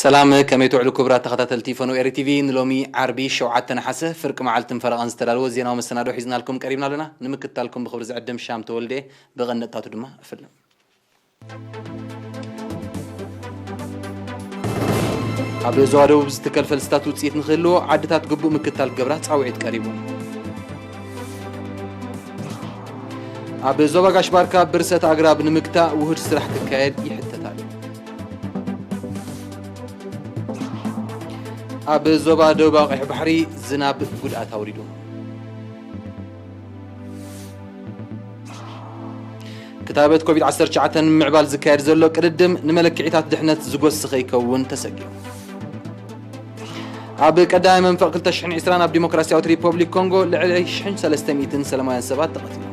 ሰላም፣ ከመይ ትውዕሉ ክቡራት ተኸታተልቲ ፈነው ኤሪ ቲቪ? ንሎሚ ዓርቢ ሸውዓተ ነሓሰ ፍርቂ መዓልትን ፈረቓን ዝተዳለወ ዜናዊ መሰናዶ ሒዝናልኩም ቀሪብና ኣለና። ንምክትታልኩም ብኽብሪ ዝዕድም ሻም ተወልደ፣ ብቐንድታቱ ድማ እፍልም። ኣብ ዞባ ደቡብ ዝትከል ፈልስታት ውፅኢት ንክህልዎ ዓድታት ግቡእ ምክትታል ክገብራ ፃውዒት ቀሪቡ። ኣብ ዞባ ጋሽ ባርካ ብርሰት ኣግራብ ንምግታእ ውሁድ ስራሕ ክካየድ ይሕተት ኣሎ። ኣብ ዞባ ደቡባዊ ቀይሕ ባሕሪ ዝናብ ጉድኣት ኣውሪዱ። ክታበት ኮቪድ ዓሰርተ ትሽዓተ ንምምዕባል ዝካየድ ዘሎ ቅድድም ንመለክዒታት ድሕነት ዝጎሲ ከይከውን ተሰጊኡ። ኣብ ቀዳማይ መንፈቕ ክልተ ሽሕን ዕስራን ኣብ ዲሞክራሲያዊት ሪፖብሊክ ኮንጎ ልዕሊ ሽሕን ሰለስተ ሚእትን ሰላማውያን ሰባት ተቐቲሎም።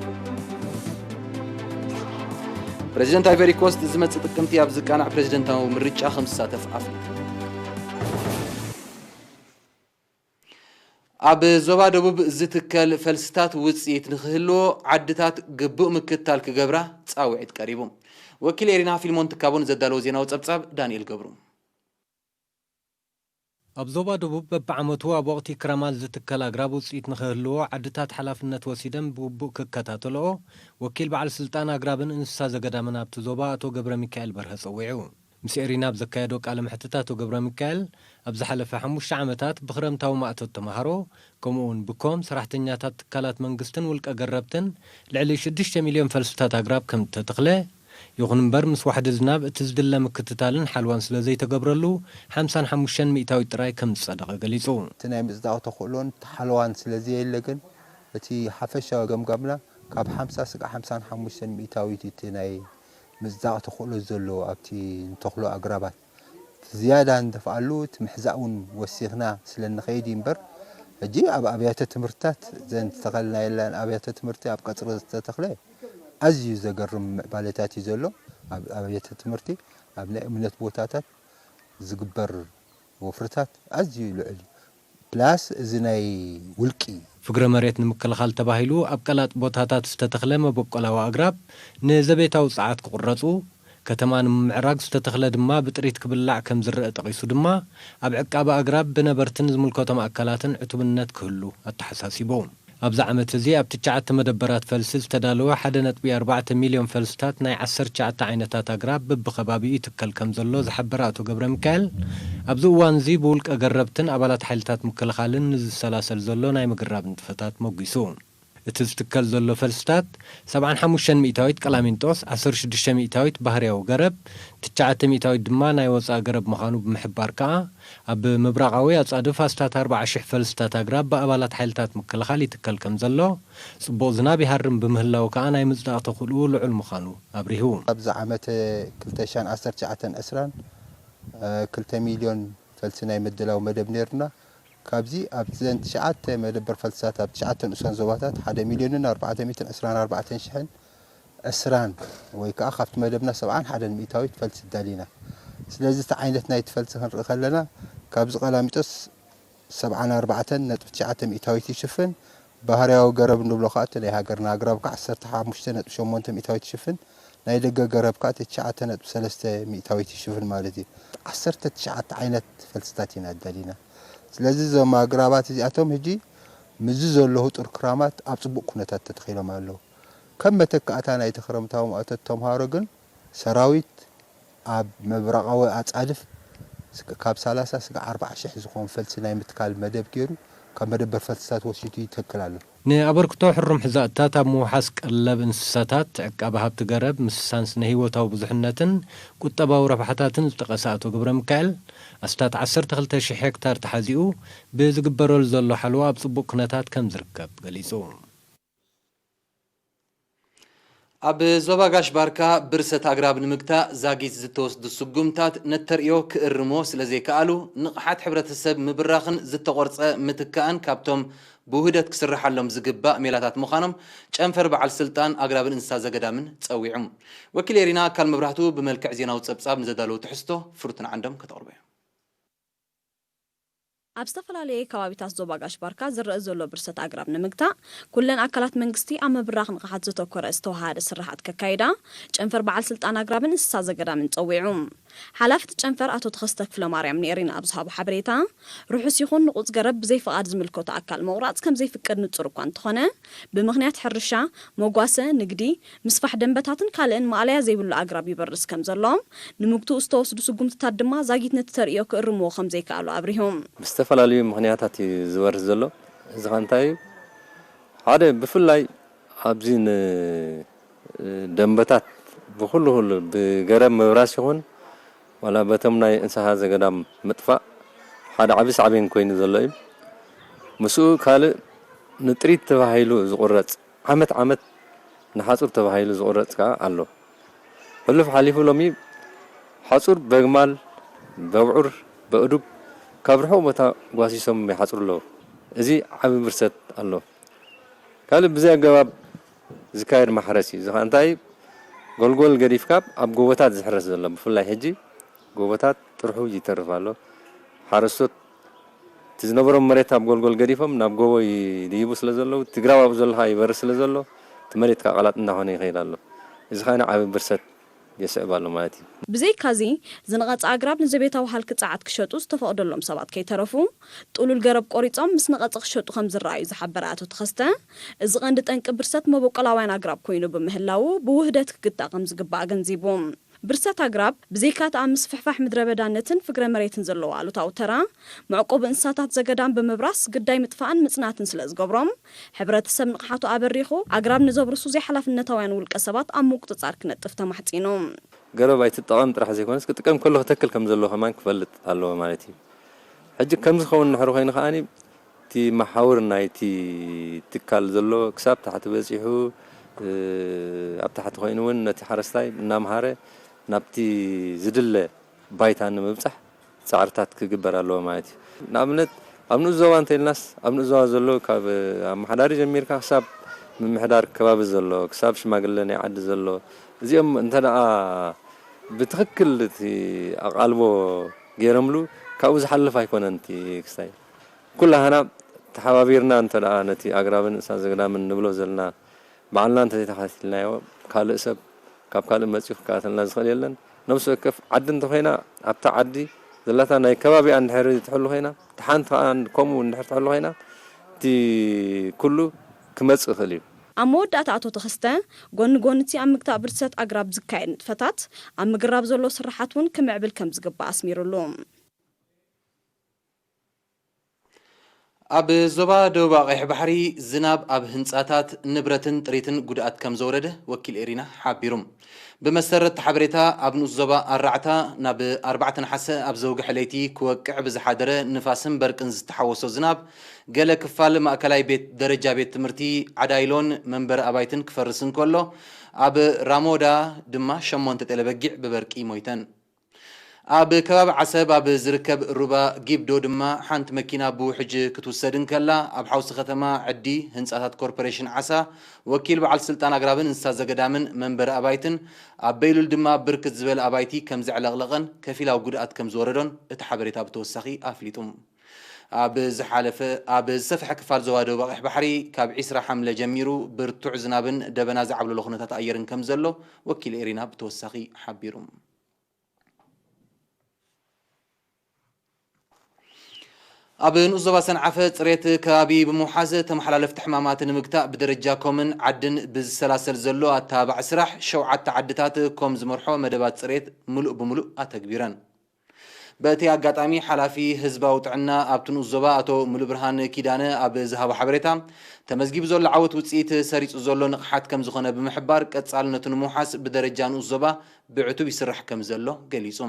ፕሬዚደንት ኣይቨሪ ኮስት ዝመጽእ ጥቅምቲ ኣብ ዝቃናዕ ፕሬዚደንታዊ ምርጫ ከም ዝሳተፍ ኣፍሊጡ። ኣብ ዞባ ደቡብ ዝትከል ፈልስታት ውጽኢት ንክህልዎ ዓድታት ግቡእ ምክትታል ክገብራ ጻውዒት ቀሪቡ። ወኪል ኤሪና ፊልሞን ትካቦ ንዘዳለዎ ዜናዊ ጸብጻብ ዳንኤል ገብሩ። ኣብ ዞባ ደቡብ በብዓመቱ ኣብ ወቕቲ ክረማት ዝትከል ኣግራብ ውጽኢት ንክህልዎ ዓድታት ሓላፍነት ወሲደን ብግቡእ ክከታተልኦ ወኪል በዓል ስልጣን ኣግራብን እንስሳ ዘገዳምን ኣብቲ ዞባ ኣቶ ገብረ ሚካኤል በርሀ ጸዊዑ። ምስ ኤሪና ኣብ ዘካየዶ ቃለ መሕትት ኣቶ ገብረ ሚካኤል ኣብ ዝሓለፈ ሓሙሽተ ዓመታት ብክረምታዊ ማእቶት ተምሃሮ ከምኡ እውን ብኮም ሰራሕተኛታት ትካላት መንግስትን ውልቀ ገረብትን ልዕሊ ሽዱሽተ ሚልዮን ፈልስታት ኣግራብ ከም እተተኽለ ይኹን እምበር፣ ምስ ዋሕዲ ዝናብ እቲ ዝድለ ምክትታልን ሓልዋን ስለ ዘይተገብረሉ፣ ሓምሳን ሓሙሽተን ሚእታዊት ጥራይ ከም ዝጸደቐ ገሊጹ። እቲ ናይ ምጽዳቕ ተኽእሎን ሓለዋን ስለ ዘየለ ግን፣ እቲ ሓፈሻዊ ገምጋምና ካብ ሓምሳ ስጋዕ ሓምሳን ሓሙሽተን ሚእታዊት እቲ ናይ ምጽዳቕ ተኽእሎ ዘሎ ኣብቲ ንተኽሎ ኣግራባት። እቲ ዝያዳ ንደፍኣሉ፣ እቲ ምሕዛእ እውን ወሲኽና ስለ እንኸይድ እዩ እምበር፣ ሕጂ ኣብ ኣብያተ ትምህርትታት፣ እዘን ዝተኸልና የለን ኣብያተ ትምህርቲ ኣብ ቀጽሪ ዝተተኽለ ኣዝዩ ዘገርም ምዕባለታት እዩ ዘሎ። ኣብ ኣብያተ ትምህርቲ፣ ኣብ ናይ እምነት ቦታታት ዝግበር ወፍርታት ኣዝዩ ልዑል እዩ። ፕላስ እዚ ናይ ውልቂ ፍግረ መሬት ንምክልኻል ተባሂሉ ኣብ ቀላጥ ቦታታት ዝተተኽለ መበቆላዊ ኣግራብ ንዘቤታዊ ጸዓት ክቑረጹ፣ ከተማ ንምምዕራግ ዝተተኽለ ድማ ብጥሪት ክብላዕ ከም ዝረአ ጠቒሱ ድማ፣ ኣብ ዕቃበ ኣግራብ ብነበርትን ዝምልከቶም ኣካላትን ዕቱብነት ክህሉ ኣተሓሳሲቡ። ኣብዚ ዓመት እዚ ኣብ ትሽዓተ መደበራት ፈልሲ ዝተዳለወ ሓደ ነጥቢ ኣርባዕተ ሚልዮን ፈልስታት ናይ ዓሰርተ ትሽዓተ ዓይነታት ኣግራብ በብኸባቢኡ ይትከል ከም ዘሎ ዝሓበረ ኣቶ ገብረ ሚካኤል፣ ኣብዚ እዋን እዚ ብውልቀ ገረብትን ኣባላት ሓይልታት ምክልኻልን ንዝሰላሰል ዘሎ ናይ ምግራብ ንጥፈታት መጒሱ። እቲ ዝትከል ዘሎ ፈልስታት ሰብዓን ሓሙሽተን ሚእታዊት ቀላሚንጦስ፣ ዓሰርተ ሽዱሽተ ሚእታዊት ባህርያዊ ገረብ፣ ትሽዓተ ሚእታዊት ድማ ናይ ወጻኢ ገረብ ምዃኑ ብምሕባር ከኣ፣ ኣብ ምብራቓዊ ኣጻድፍ ኣስታት ኣርብዓ ሽሕ ፈልስታት ኣግራብ ብኣባላት ሓይልታት ምክልኻል ይትከል ከም ዘሎ፣ ጽቡቕ ዝናብ ይሃርም ብምህላዉ ከኣ ናይ ምጽዳቕ ተኽእልኡ ልዑል ምዃኑ ኣብሪሁ። ኣብዚ ዓመት ክልተ ሽሕን ዓሰርተ ትሽዓተን ዕስራን፣ እ፣ ክልተ ሚልዮን ፈልሲ ናይ ምድላው መደብ ነይሩና። ካብዚ ኣብዘን ትሽዓተ መደበር ፈልስታት ኣብ ትሽዓተ ንኡሳን ዞባታት ሓደ ሚልዮንን ኣርባዕተ ሚእትን ዕስራን ኣርባዕተን ሽሕን ዕስራን ወይ ከኣ ካብቲ መደብና ሰብዓን ሓደን ሚእታዊት ፈልሲ ኣዳሊና። ስለዚ እቲ ዓይነት ናይቲ ፈልሲ ክንርኢ ከለና ካብዚ ቀላሚጦስ ሰብዓን ኣርባዕተን ነጥቢ ትሽዓተ ሚእታዊት ይሽፍን፣ ባህርያዊ ገረብ እንብሎ ከኣ እቲ ናይ ሃገርና ኣግራብ ከኣ ዓሰርተ ሓሙሽተ ነጥቢ ሸሞንተ ሚእታዊት ይሽፍን፣ ናይ ደገ ገረብ ከኣ እቲ ትሽዓተ ነጥቢ ሰለስተ ሚእታዊት ይሽፍን ማለት እዩ። ዓሰርተ ትሽዓተ ዓይነት ፈልስታት ኢና ኣዳሊና። ስለዚ እዞም ኣግራባት እዚኣቶም ሕጂ ምስዚ ዘሎ ህጡር ክራማት ኣብ ጽቡቕ ኩነታት ተተኺሎም ኣለዉ። ከም መተካእታ ናይቲ ክረምታዊ ማእቶት ተምሃሮ ግን ሰራዊት ኣብ ምብራቓዊ ኣጻድፍ ስግ-፣ ካብ ሰላሳ ስጋዕ ኣርብዓ ሽሕ ዝኾን ፈልሲ ናይ ምትካል መደብ ገይሩ ካብ መደበር ፈልስታት ወሲዱ ይተክል ኣሎ። ንኣበርክቶ ሕሩም ሕዛእታት ኣብ ምውሓስ ቀለብ እንስሳታት፣ ዕቃበ ሃብቲ ገረብ፣ ምስሳን ስነ ህይወታዊ ብዙሕነትን ቁጠባዊ ረብሓታትን ዝጠቐሰ ኣቶ ገብረ ሚካኤል፣ ኣስታት ዓሰርተ ክልተ ሽሕ ሄክታር ተሓዚኡ ብዝግበረሉ ዘሎ ሓለዋ ኣብ ጽቡቕ ኩነታት ከም ዝርከብ ገሊጹ። ኣብ ዞባ ጋሽ ባርካ ብርሰት ኣግራብ ንምግታእ ዛጊት ዝተወስዱ ስጉምታት ነተርእዮ ክእርሞ ስለ ዘይከኣሉ፣ ንቕሓት ሕብረተሰብ ምብራኽን ዝተቖርጸ ምትካእን ካብቶም ብውህደት ክስርሓሎም ዝግባእ ሜላታት ምዃኖም ጨንፈር በዓል ስልጣን ኣግራብን እንስሳ ዘገዳምን ጸዊዑ። ወኪል ኤሪና ኣካል መብራህቱ ብመልክዕ ዜናዊ ጸብጻብ ንዘዳለዉ ትሕዝቶ ፍሩትን ዓንዶም ከተቕርቦ እያ። ኣብ ዝተፈላለየ ከባቢታት ዞባ ጋሽ ባርካ ዝረአ ዘሎ ብርሰት ኣግራብ ንምግታእ፣ ኩለን ኣካላት መንግስቲ ኣብ ምብራኽ ንቕሓት ዘተኮረ ዝተወሃደ ስርሓት ከካይዳ፣ ጨንፈር በዓል ስልጣን ኣግራብን እንስሳ ዘገዳምን ጸዊዑ። ሓላፊ እቲ ጨንፈር ኣቶ ተኸስተ ክፍለማርያም ንኤሪና ኣብ ዝሃቦ ሓበሬታ፣ ርሑስ ይኹን ንቑጽ ገረብ ብዘይ ፍቓድ ዝምልከቶ ኣካል ምቑራጽ ከም ዘይፍቀድ ንጹር እኳ እንተኾነ፣ ብምኽንያት ሕርሻ፣ መጓሰ፣ ንግዲ፣ ምስፋሕ ደንበታትን ካልእን ማእለያ ዘይብሉ ኣግራብ ይበርስ ከም ዘሎ፣ ንምግትኡ ዝተወስዱ ስጉምትታት ድማ ዛጊት ነቲ ተርእዮ ክእርምዎ ከም ዘይከኣሉ ኣብሪሁ። ብዝተፈላለዩ ምኽንያታት እዩ ዝበርስ ዘሎ። እዚ ኸ እንታይ እዩ? ሓደ ብፍላይ ኣብዚ ን ደንበታት ብኹሉ ኩሉ ብገረብ ምብራስ ይኹን ዋላ በቶም ናይ እንስሳ ዘገዳም ምጥፋእ ሓደ ዓቢ ሳዕቤን ኮይኑ ዘሎ እዩ። ምስኡ ካልእ ንጥሪት ተባሂሉ ዝቑረጽ ዓመት ዓመት ንሓጹር ተባሂሉ ዝቑረጽ ከኣ ኣሎ። ሕሉፍ ሓሊፉ ሎሚ ሓጹር በግማል፣ በብዑር፣ በእዱግ ካብ ርሑቕ ቦታ ጓሲሶም ይሓጽሩ ኣለዉ። እዚ ዓቢ ብርሰት ኣሎ። ካልእ ብዘይ ኣገባብ ዝካየድ ማሕረስ እዩ። እዚ ኸኣ እንታይ እዩ? ጎልጎል ገዲፍካ ኣብ ጎቦታት ዝሕረስ ዘሎ፣ ብፍላይ ሕጂ ጎቦታት ጥርሑ ይተርፍ ኣሎ። ሓረስቶት እቲ ዝነበሮም መሬት ኣብ ጎልጎል ገዲፎም ናብ ጎቦ ይድይቡ ስለ ዘለዉ፣ እቲ ግራብ ኣብኡ ዘሎ ኸኣ ይበርስ ስለ ዘሎ፣ እቲ መሬት ከኣ ቀላጥ እናኾነ ይኸይድ ኣሎ። እዚ ኸኣ ዓቢ ብርሰት የስዕብ ኣሎ ማለት እዩ። ብዘይካዚ፣ ዝነቐጸ ኣግራብ ንዘቤታዊ ሃልኪ ጸዓት ክሸጡ ዝተፈቕደሎም ሰባት ከይተረፉ፣ ጥሉል ገረብ ቆሪጾም ምስ ነቐጸ ክሸጡ ከም ዝረኣዩ ዝሓበረ ኣቶ ተኸስተ፣ እዚ ቀንዲ ጠንቂ ብርሰት መበቆላውያን ኣግራብ ኮይኑ ብምህላዉ፣ ብውህደት ክግታእ ከም ዝግባእ ኣገንዚቡ። ብርሰት ኣግራብ፣ ብዘይካ እቲ ኣብ ምስፍሕፋሕ ምድረ በዳነትን ፍግረ መሬትን ዘለዎ ኣሉታዊ ተራ፣ መዕቆቢ እንስሳታት ዘገዳም ብምብራስ ግዳይ ምጥፋእን ምጽናትን ስለ ዝገብሮም፣ ሕብረተሰብ ንቕሓቱ ኣበሪኹ፣ ኣግራብ ንዘብርሱ ዘይሓላፍነታውያን ውልቀ ሰባት ኣብ ምቁጽጻር ክነጥፍ ተማሕጺኑ። ገረብ ኣይትጠቐም ጥራሕ ዘይኮነስ፣ ክጥቀም ከሎ ክተክል ከም ዘለዎ ከማን ክፈልጥ ኣለዎ ማለት እዩ። ሕጂ ከምዚ ክኸውን እንድሕር ኮይኑ ከኣኒ፣ እቲ መሓውር ናይቲ ትካል ዘሎ ክሳብ ታሕቲ በጺሑ፣ እ፣ ኣብ ታሕቲ ኮይኑ እውን ነቲ ሓረስታይ እናምሃረ ናብቲ ዝድለ ባይታ ንምብጻሕ ጻዕርታት ክግበር ኣለዎ ማለት እዩ። ንኣብነት ኣብ ንኡስ ዞባ እንተኢልናስ፣ ኣብ ንኡስ ዞባ ዘሎ ካብ ኣመሓዳሪ ጀሚርካ ክሳብ ምምሕዳር ከባቢ ዘሎ፣ ክሳብ ሽማግለ ናይ ዓዲ ዘሎ፣ እዚኦም እንተ ደኣ ብትኽክል እቲ ኣቓልቦ ገይሮምሉ፣ ካብኡ ዝሓልፍ ኣይኮነን እቲ ክስታይ። ኩላህና ተሓባቢርና እንተ ደኣ ነቲ ኣግራብን እንስሳ ዘገዳምን ንብሎ ዘለና ባዕልና እንተዘይተኸታቲልናዮ፣ ካልእ ሰብ ካብ ካልእ መጺኡ ክከታተልና ዝኽእል የለን። ነብሲ ወከፍ ዓዲ እንተኾይና፣ ኣብታ ዓዲ ዘላታ ናይ ከባቢኣ እንድሕር ትሕሉ ኮይና፣ እታ ሓንቲ ከኣ ከምኡ እንድሕር ትሕሉ ኮይና፣ እቲ ኩሉ ክመጽእ ይኽእል እዩ። ኣብ መወዳእታ ኣቶ ተኸስተ፣ ጎኒ ጎኒ እቲ ኣብ ምግታእ ብርሰት ኣግራብ ዝካየድ ንጥፈታት፣ ኣብ ምግራብ ዘሎ ስርሓት እውን ክምዕብል ከም ዝግባእ ኣስሚሩሉ። ኣብ ዞባ ደቡብ ኣቕይሕ ባሕሪ ዝናብ ኣብ ህንጻታት፣ ንብረትን ጥሪትን ጉድኣት ከም ዘውረደ ወኪል ኤሪና ሓቢሩ። ብመሰረት እቲ ሓበሬታ፣ ኣብ ንኡስ ዞባ ኣራዕታ ናብ ኣርባዕተ ነሓሰ ኣብ ዘውግሐ ለይቲ ክወቅዕ ብዝሓደረ ንፋስን በርቅን ዝተሓወሶ ዝናብ፣ ገለ ክፋል ማእከላይ ቤት ደረጃ ቤት ትምህርቲ ዓዳይሎን መንበሪ ኣባይትን ክፈርስ እንከሎ፣ ኣብ ራሞዳ ድማ ሸሞንተ ጤለ በጊዕ ብበርቂ ሞይተን። ኣብ ከባቢ ዓሰብ ኣብ ዝርከብ ሩባ ጊብዶ ድማ ሓንቲ መኪና ብውሕጅ ክትውሰድ እንከላ፣ ኣብ ሓውሲ ከተማ ዕዲ ህንጻታት ኮርፖሬሽን ዓሳ ወኪል በዓል ስልጣን ኣግራብን እንስሳ ዘገዳምን መንበሪ ኣባይትን፣ ኣብ በይሉል ድማ ብርክት ዝበለ ኣባይቲ ከም ዘዕለቕለቐን ከፊላዊ ጉድኣት ከም ዝወረዶን እቲ ሓበሬታ ብተወሳኺ ኣፍሊጡ። ኣብ ዝሓለፈ፣ ኣብ ዝሰፍሐ ክፋል ዞባ ደቡብ ኣቕሕ ባሕሪ ካብ ዒስራ ሓምለ ጀሚሩ ብርቱዕ ዝናብን ደበና ዝዓብለሎ ኩነታት ኣየርን ከም ዘሎ ወኪል ኤሪና ብተወሳኺ ሓቢሩ። ኣብ ንኡስ ዞባ ሰንዓፈ ጽሬት ከባቢ ብምውሓዝ ተመሓላለፍቲ ሕማማት ንምግታእ ብደረጃ ኮምን ዓድን ብዝሰላሰል ዘሎ ኣተባባዒ ስራሕ ሸውዓተ ዓድታት ኮም ዝመርሖ መደባት ጽሬት ምሉእ ብምሉእ ኣተግቢረን። በቲ ኣጋጣሚ ሓላፊ ህዝባዊ ጥዕና ኣብቲ ንኡስ ዞባ ኣቶ ሙሉብርሃን ኪዳነ ኣብ ዝሃቦ ሓበሬታ፣ ተመዝጊቡ ዘሎ ዓወት ውጽኢት ሰሪጹ ዘሎ ንቕሓት ከም ዝኾነ ብምሕባር፣ ቀጻልነቱ ንምውሓስ ብደረጃ ንኡስ ዞባ ብዕቱብ ይስራሕ ከም ዘሎ ገሊጹ።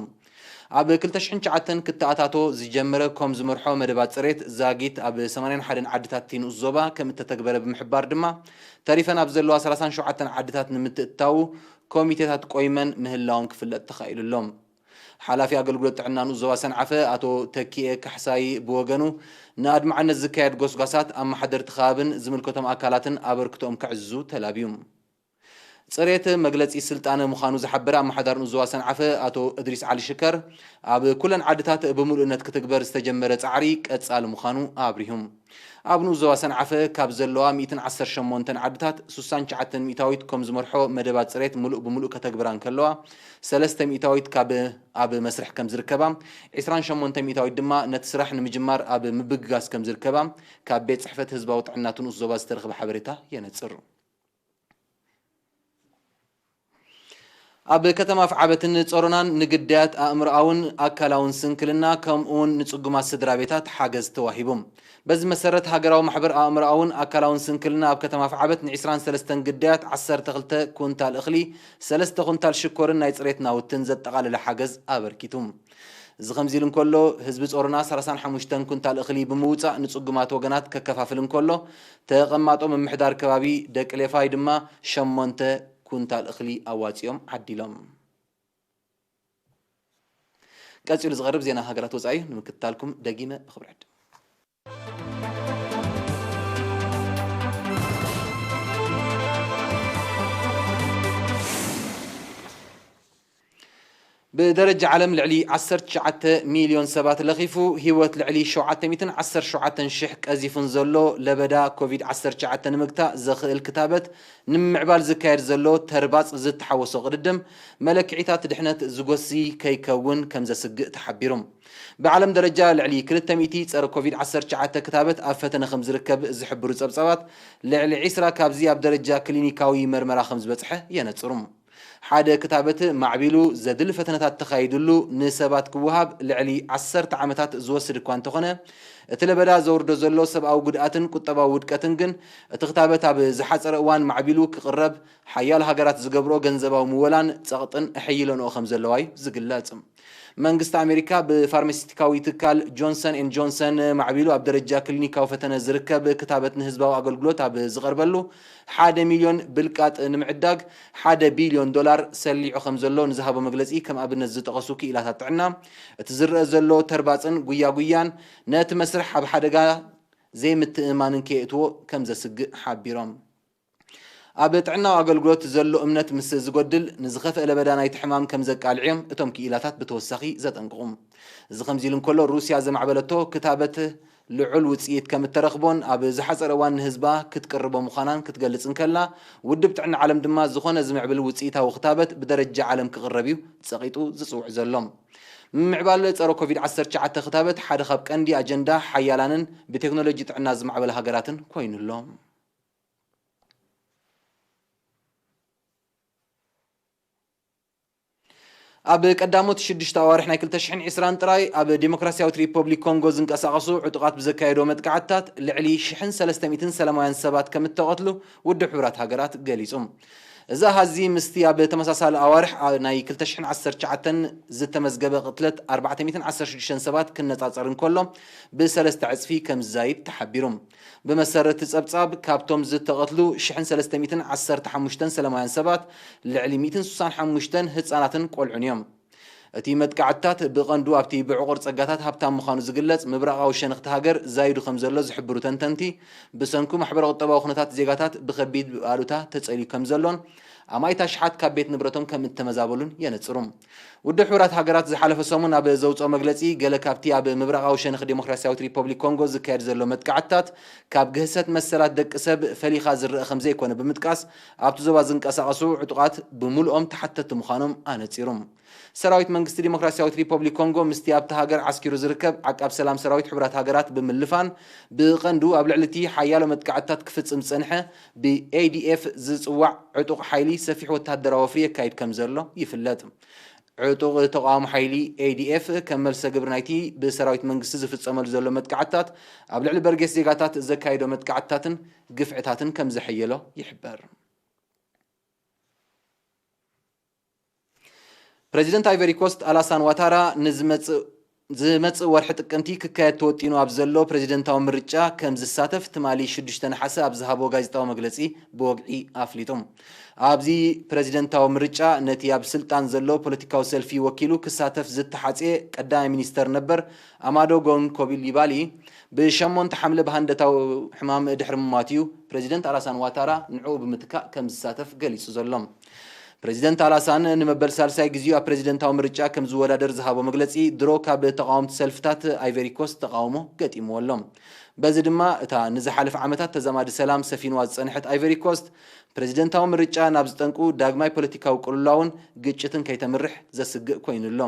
ኣብ ክልተ ሽሕን ትሽዓተን ክተኣታቶ ዝጀመረ ኮም ዝመርሖ መደባት ጽሬት ዛጊት ኣብ ሰማንያን ሓደን ዓድታት እቲ ንኡስ ዞባ ከም እተተግበረ ብምሕባር ድማ፣ ተሪፈን ኣብ ዘለዋ ሰላሳን ሸውዓተን ዓድታት ንምትእትታዉ ኮሚቴታት ቆይመን ምህላዎም ክፍለጥ ተኻኢሉ ኣሎ። ሓላፊ ኣገልግሎት ጥዕና ንኡስ ዞባ ሰንዓፈ ኣቶ ተኪኤ ካሕሳይ ብወገኑ፣ ንኣድማዕነት ዝካየድ ጎስጓሳት ኣመሓደርቲ ከባብን ዝምልከቶም ኣካላትን ኣበርክቶኦም ከዕዝዙ ተላብዩ። ጽሬት መግለጺ ስልጣነ ምዃኑ ዝሓበረ ኣመሓዳሪ ንኡስ ዞባ ሰንዓፈ ኣቶ እድሪስ ዓሊ ሽከር፣ ኣብ ኩለን ዓድታት ብምሉእነት ክትግበር ዝተጀመረ ጻዕሪ ቀጻሊ ምዃኑ ኣብሪሁ። ኣብ ንኡስ ዞባ ሰንዓፈ ካብ ዘለዋ ሚእትን ዓሰርተ ሸሞንተን ዓድታት፣ ሱሳን ትሽዓተን ሚእታዊት ከም ዝመርሖ መደባት ጽሬት ምሉእ ብምሉእ ከተግብራ እንከለዋ፣ ሰለስተ ሚእታዊት ካብ ኣብ መስርሕ ከም ዝርከባ፣ ዒስራን ሸሞንተ ሚእታዊት ድማ ነቲ ስራሕ ንምጅማር ኣብ ምብግጋስ ከም ዝርከባ ካብ ቤት ጽሕፈት ህዝባዊ ጥዕና እቲ ንኡስ ዞባ ዝተረኽበ ሓበሬታ የነጽር። ኣብ ከተማ ኣፍዓበትን ጾሮናን ንግዳያት ኣእምሮኣውን ኣካላውን ስንክልና፣ ከምኡውን ንጽጉማት ስድራ ቤታት ሓገዝ ተዋሂቡ። በዚ መሰረት፣ ሃገራዊ ማሕበር ኣእምሮኣውን ኣካላውን ስንክልና ኣብ ከተማ ኣፍዓበት ን ዒስራን ሰለስተን ግዳያት ዓሰርተ ክልተ ኩንታል እኽሊ፣ ሰለስተ ኩንታል ሽኮርን ናይ ጽሬት ናውትን ዘጠቓለለ ሓገዝ ኣበርኪቱ። እዚ ከምዚ ኢሉ እንከሎ፣ ህዝቢ ጾሮና ሰላሳን ሓሙሽተን ኩንታል እኽሊ ብምውጻእ ንጽጉማት ወገናት ከከፋፍል እንከሎ፣ ተቐማጦ ምምሕዳር ከባቢ ደቂ ሌፋይ ድማ ሸሞንተ ኩንታል እኽሊ ኣዋጺኦም ዓዲሎም። ቀጺሉ ዝቐርብ ዜና ሃገራት ወጻኢ ንምክትታልኩም ደጊመ ብኽብሪ ዕድም። ብደረጃ ዓለም ልዕሊ ዓሰርተ ትሽዓተ ሚልዮን ሰባት ለኺፉ፣ ህይወት ልዕሊ ሸውዓተ ሚእትን ዓሰርተ ሸውዓተን ሽሕ ቀዚፉን ዘሎ ለበዳ ኮቪድ ዓሰርተ ትሽዓተ ንምግታእ ዘኽእል ክታበት ንምምዕባል ዝካየድ ዘሎ ተርባጽ ዝተሓወሶ ቅድድም፣ መለክዒታት ድሕነት ዝጎሲ ከይከውን ከም ዘስግእ ተሓቢሩ። ብዓለም ደረጃ ልዕሊ ክልተ ሚእቲ ጸረ ኮቪድ ዓሰርተ ትሽዓተ ክታበት ኣብ ፈተነ ከም ዝርከብ ዝሕብሩ ጸብጻባት፣ ልዕሊ ዒስራ ካብዚ ኣብ ደረጃ ክሊኒካዊ መርመራ ከም ዝበጽሐ የነጽሩ። ሓደ ክታበት ማዕቢሉ ዘድሊ ፈተነታት ተኻይድሉ ንሰባት ክወሃብ ልዕሊ ዓሰርተ ዓመታት ዝወስድ እኳ እንተኾነ፣ እቲ ለበዳ ዘውርዶ ዘሎ ሰብኣዊ ጉድኣትን ቁጠባዊ ውድቀትን ግን፣ እቲ ክታበት ኣብ ዝሓጸረ እዋን ማዕቢሉ ክቕረብ፣ ሓያሎ ሃገራት ዝገብርኦ ገንዘባዊ ምወላን ጸቕጥን ኣሐይለንኦ ከም ዘለዋ እዩ ዝግለጽ። መንግስቲ ኣሜሪካ ብፋርማሲስቲካዊ ትካል ጆንሰን ኤንድ ጆንሰን ማዕቢሉ ኣብ ደረጃ ክሊኒካዊ ፈተነ ዝርከብ ክታበት ንህዝባዊ ኣገልግሎት ኣብ ዝቐርበሉ፣ ሓደ ሚልዮን ብልቃጥ ንምዕዳግ ሓደ ቢልዮን ዶላር ሰሊዑ ከም ዘሎ ንዝሃቦ መግለጺ ከም ኣብነት ዝጠቐሱ ክኢላታት ጥዕና፣ እቲ ዝረአ ዘሎ ተርባጽን ጉያጉያን ነቲ መስርሕ ኣብ ሓደጋ ዘይምትእምማንን ከየእትዎ ከም ዘስግእ ሓቢሮም። ኣብ ጥዕናዊ ኣገልግሎት ዘሎ እምነት ምስ ዝጎድል፣ ንዝኸፍአ ለበዳ ናይቲ ሕማም ከም ዘቃልዕ እዮም እቶም ክኢላታት ብተወሳኺ ዘጠንቅቑ። እዚ ከምዚ ኢሉ እንከሎ፣ ሩስያ ዘማዕበለቶ ክታበት ልዑል ውጽኢት ከም እተረኽቦን ኣብ ዝሓጸረ እዋን ንህዝባ ክትቅርቦ ምዃናን ክትገልጽ እንከላ፣ ውድብ ጥዕና ዓለም ድማ ዝኾነ ዝምዕብል ውጽኢታዊ ክታበት ብደረጃ ዓለም ክቕረብ እዩ ጸቒጡ ዝጽውዕ ዘሎ። ምምዕባል ጸረ ኮቪድ ዓሰርተ ትሽዓተ ክታበት ሓደ ካብ ቀንዲ ኣጀንዳ ሓያላንን ብቴክኖሎጂ ጥዕና ዝማዕበላ ሃገራትን ኮይኑ ኣሎ። ኣብ ቀዳሞት ሽዱሽተ ኣዋርሕ ናይ ክልተ ሽሕን ዕስራን ጥራይ፣ ኣብ ዲሞክራሲያዊት ሪፐብሊክ ኮንጎ ዝንቀሳቐሱ ዕጡቓት ብዘካየድዎ መጥቃዕትታት ልዕሊ ሽሕን ሰለስተ ሚእትን ሰላማውያን ሰባት ከም እተቐትሉ ውድብ ሕቡራት ሃገራት ገሊጹ። እዚ ኣሃዚ ምስቲ ኣብ ተመሳሳሊ ኣዋርሕ ኣ-፣ ናይ ክልተ ሽሕን ዓሰርተ ትሽዓተን ዝተመዝገበ ቅትለት ኣርባዕተ ሚእትን ዓሰርተ ሽዱሽተን ሰባት ክነጻጸር እንከሎ፣ ብሰለስተ ዕጽፊ ከም ዝዛይድ ተሓቢሩ። ብመሰረት እቲ ጸብጻብ፣ ካብቶም ዝተቐትሉ ሽሕን ሰለስተ ሚእትን ዓሰርተ ሓሙሽተን ሰላማውያን ሰባት፣ ልዕሊ ሚእትን ስሳን ሓሙሽተን ህጻናትን ቆልዑን እዮም። እቲ መጥቃዕትታት ብቐንዱ ኣብቲ ብዕቑር ጸጋታት ሃብታም ምዃኑ ዝግለጽ ምብራቓዊ ሸነኽ እታ ሃገር ዛይዱ ከም ዘሎ ዝሕብሩ ተንተንቲ፣ ብሰንኩ ማሕበረ-ቁጠባዊ ኩነታት ዜጋታት ብኸቢድ ብኣሉታ ተጸልዩ ከም ዘሎን ኣማኢት ኣሽሓት ካብ ቤት ንብረቶም ከም እተመዛበሉን የነጽሩ። ውድብ ሕቡራት ሃገራት ዝሓለፈ ሰሙን ኣብ ዘውጽኦ መግለጺ፣ ገለ ካብቲ ኣብ ምብራቓዊ ሸነኽ ዲሞክራሲያዊት ሪፐብሊክ ኮንጎ ዝካየድ ዘሎ መጥቃዕትታት ካብ ግህሰት መሰላት ደቂ ሰብ ፈሊኻ ዝረአ ከም ዘይኮነ ብምጥቃስ፣ ኣብቲ ዞባ ዝንቀሳቐሱ ዕጡቓት ብምሉኦም ተሓተትቲ ምዃኖም ኣነጺሩ። ሰራዊት መንግስቲ ዲሞክራሲያዊት ሪፐብሊክ ኮንጎ ምስቲ ኣብታ ሃገር ዓስኪሩ ዝርከብ ዓቃብ ሰላም ሰራዊት ሕቡራት ሃገራት ብምልፋን፣ ብቐንዱ ኣብ ልዕሊ እቲ ሓያሎ መጥቃዕትታት ክፍጽም ዝጸንሐ፣ ብ ኤ ዲ ኤፍ ዝጽዋዕ ዕጡቕ ሓይሊ ሰፊሕ ወተሃደራዊ ወፍሪ የካይድ ከም ዘሎ ይፍለጥ። ዕጡቕ ተቓውሞ ሓይሊ ኤ ዲ ኤፍ ከም መልሰ ግብሪ ናይቲ ብሰራዊት መንግስቲ ዝፍጸመሉ ዘሎ መጥቃዕትታት፣ ኣብ ልዕሊ በርጌስ ዜጋታት ዘካየዶ መጥቃዕትታትን ግፍዕታትን ከም ዘሐየሎ ይሕበር። ፕረዚደንት ኣይቨሪ ኮስት ኣላሳን ዋታራ ንዝመጽእ ዝመጽእ ወርሒ ጥቅምቲ ክካየድ ተወጢኑ ኣብ ዘሎ ፕሬዚደንታዊ ምርጫ ከም ዝሳተፍ ትማሊ ሽዱሽተ ነሓሰ ኣብ ዝሃቦ ጋዜጣዊ መግለጺ ብወግዒ ኣፍሊጡ። ኣብዚ ፕሬዚደንታዊ ምርጫ ነቲ ኣብ ስልጣን ዘሎ ፖለቲካዊ ሰልፊ ወኪሉ ክሳተፍ ዝተሓጽየ ቀዳማይ ሚኒስተር ነበር ኣማዶ ጎን ኮቢሊባሊ ብሸሞንተ ሓምለ ብሃንደታዊ ሕማም ድሕሪ ምሟት እዩ ፕሬዚደንት ኣላሳን ዋታራ ንዕኡ ብምትካእ ከም ዝሳተፍ ገሊጹ ዘሎ። ፕሬዚደንት ኣላሳን ንመበል ሳልሳይ ግዜኡ ኣብ ፕሬዚደንታዊ ምርጫ ከም ዝወዳደር ዝሃቦ መግለጺ ድሮ ካብ ተቓወምቲ ሰልፍታት ኣይቨሪ ኮስት ተቓውሞ ገጢምዎ ኣሎ። በዚ ድማ እታ ንዝሓለፈ ዓመታት ተዛማዲ ሰላም ሰፊንዋ ዝጸንሐት ኣይቨሪ ኮስት ፕሬዚደንታዊ ምርጫ ናብ ዝጠንቁ ዳግማይ ፖለቲካዊ ቅልውላውን ግጭትን ከይተምርሕ ዘስግእ ኮይኑ ኣሎ።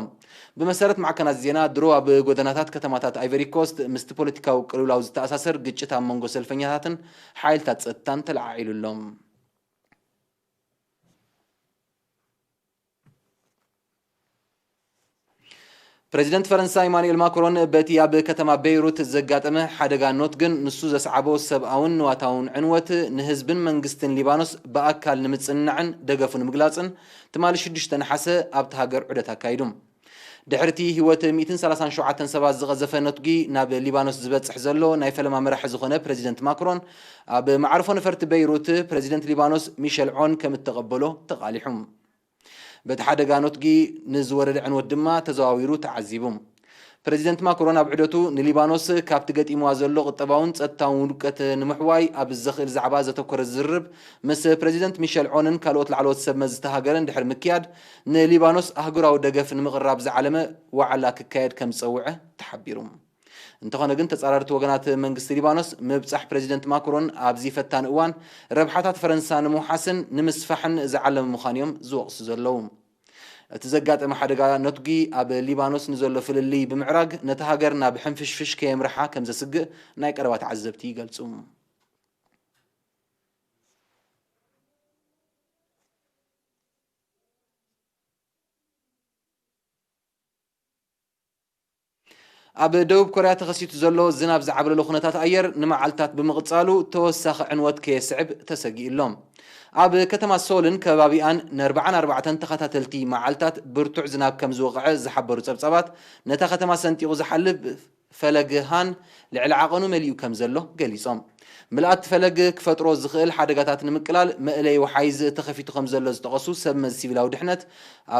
ብመሰረት ማዕከናት ዜና ድሮ ኣብ ጎደናታት ከተማታት ኣይቨሪ ኮስት ምስቲ ፖለቲካዊ ቅልውላው ዝተኣሳሰር ግጭት ኣብ መንጎ ሰልፈኛታትን ሓይልታት ጸጥታን ተለዓዒሉ ኣሎ። ፕሬዚደንት ፈረንሳ ኢማኑኤል ማክሮን በቲ ኣብ ከተማ ቤይሩት ዘጋጠመ ሓደጋ ኖትግን ንሱ ዘስዓቦ ሰብኣውን ንዋታውን ዕንወት ንህዝብን መንግስትን ሊባኖስ ብኣካል ንምጽንናዕን ደገፉ ንምግላጽን ትማሊ ሽዱሽተ ነሓሰ ኣብቲ ሃገር ዑደት ኣካይዱ። ድሕርቲ ህይወት ሚእትን ሰላሳን ሸውዓተን ሰባት ዝቐዘፈ ኖትጊ ናብ ሊባኖስ ዝበጽሕ ዘሎ ናይ ፈለማ መራሒ ዝኾነ ፕሬዚደንት ማክሮን ኣብ መዓርፎ ነፈርቲ ቤይሩት ፕሬዚደንት ሊባኖስ ሚሸል ዖን ከም እተቐበሎ ተቓሊሑ። በቲ ሓደጋ ኖትጊ ንዝወረደ ዕንወት ድማ ተዘዋዊሩ ተዓዚቡ። ፕሬዚደንት ማክሮን ኣብ ዑደቱ ንሊባኖስ ካብቲ ገጢምዋ ዘሎ ቁጠባውን ጸጥታውን ውድቀት ንምሕዋይ ኣብ ዘኽእል ዛዕባ ዘተኮረ ዝርርብ ምስ ፕሬዚደንት ሚሸል ዖንን ካልኦት ላዕለዎት ሰብ መዚ እታ ሃገርን ድሕሪ ምክያድ ንሊባኖስ ኣህጉራዊ ደገፍ ንምቕራብ ዝዓለመ ዋዕላ ክካየድ ከም ዝጸውዐ ተሓቢሩ። እንተኾነ ግን ተጻራርቲ ወገናት መንግስቲ ሊባኖስ ምብጻሕ ፕሬዚደንት ማክሮን ኣብዚ ፈታኒ እዋን ረብሓታት ፈረንሳ ንምውሓስን ንምስፋሕን ዝዓለመ ምዃኑ እዮም ዝወቕሱ ዘለዉ። እቲ ዘጋጠመ ሓደጋ ነትጒ ኣብ ሊባኖስ ንዘሎ ፍልልይ ብምዕራግ ነታ ሃገር ናብ ሕንፍሽፍሽ ከየምርሓ ከም ዘስግእ ናይ ቀረባ ተዓዘብቲ ይገልጹ። ኣብ ደቡብ ኮርያ ተኸሲቱ ዘሎ ዝናብ ዝዓብለሎ ኩነታት ኣየር ንመዓልታት ብምቕጻሉ ተወሳኺ ዕንወት ከየስዕብ ተሰጊኡ ኣሎ። ኣብ ከተማ ሶልን ከባቢኣን ንኣርባዓን ኣርባዕተን ተኸታተልቲ መዓልታት ብርቱዕ ዝናብ ከም ዝወቕዐ ዝሓበሩ ጸብጻባት ነታ ከተማ ሰንጢቑ ዝሓልፍ ፈለግ ሃን ልዕሊ ዓቐኑ መሊኡ ከም ዘሎ ገሊጾም። ምልኣት ፈለግ ክፈጥሮ ዝኽእል ሓደጋታት ንምቅላል መእለይ ወሓይዝ ተኸፊቱ ከም ዘሎ ዝጠቐሱ ሰብ መዚ ሲቪላዊ ድሕነት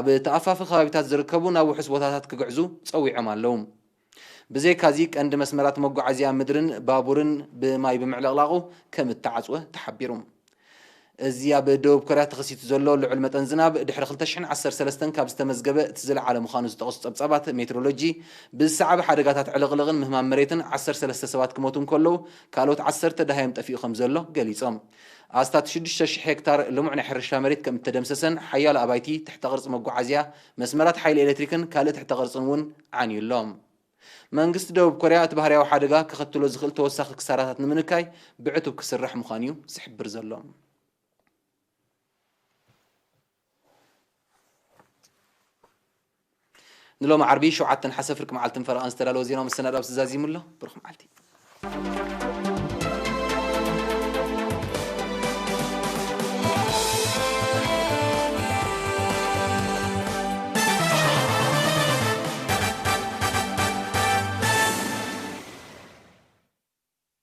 ኣብ ተኣፋፊ ከባቢታት ዝርከቡ ናብ ውሑስ ቦታታት ክግዕዙ ጸዊዖም ኣለዉ። ብዘይካዚ ቀንዲ መስመራት መጓዓዝያ ምድርን ባቡርን ብማይ ብምዕልቕላቑ ከም እተዓጽወ ተሓቢሩ። እዚ ኣብ ደቡብ ኮርያ ተኸሲቱ ዘሎ ልዑል መጠን ዝናብ ድሕሪ ክልተ ሽሕን ዓሰርተ ሰለስተን ካብ ዝተመዝገበ እቲ ዝለዓለ ምዃኑ ዝጠቕሱ ጸብጻባት ሜትሮሎጂ ብዝሰዓበ ሓደጋታት ዕልቕልቕን ምህማም መሬትን ዓሰርተ ሰለስተ ሰባት ክሞቱ እንከለዉ ካልኦት ዓሰርተ ደሃዮም ጠፊኡ ከም ዘሎ ገሊጾም። ኣስታት ሽዱሽተ ሽሕ ሄክታር ልሙዕ ናይ ሕርሻ መሬት ከም እተደምሰሰን ሓያሎ ኣባይቲ ትሕተ ቅርጺ መጓዓዝያ መስመራት ሓይሊ ኤሌክትሪክን ካልእ ትሕተ ቅርጽን እውን ዓንዩ ኣሎ። መንግስቲ ደቡብ ኮርያ እቲ ባህርያዊ ሓደጋ ከኸትሎ ዝኽእል ተወሳኺ ክሳራታት ንምንካይ ብዕቱብ ክስራሕ ምዃኑ እዩ ዝሕብር ዘሎ። ንሎሚ ዓርቢ ሸውዓተ ነሓሰ ፍርቂ መዓልትን ፈረቓን ዝተዳለወ ዜናዊ መሰናድኦ ኣብዚ ዛዚሙ ኣሎ። ብሩኽ መዓልቲ።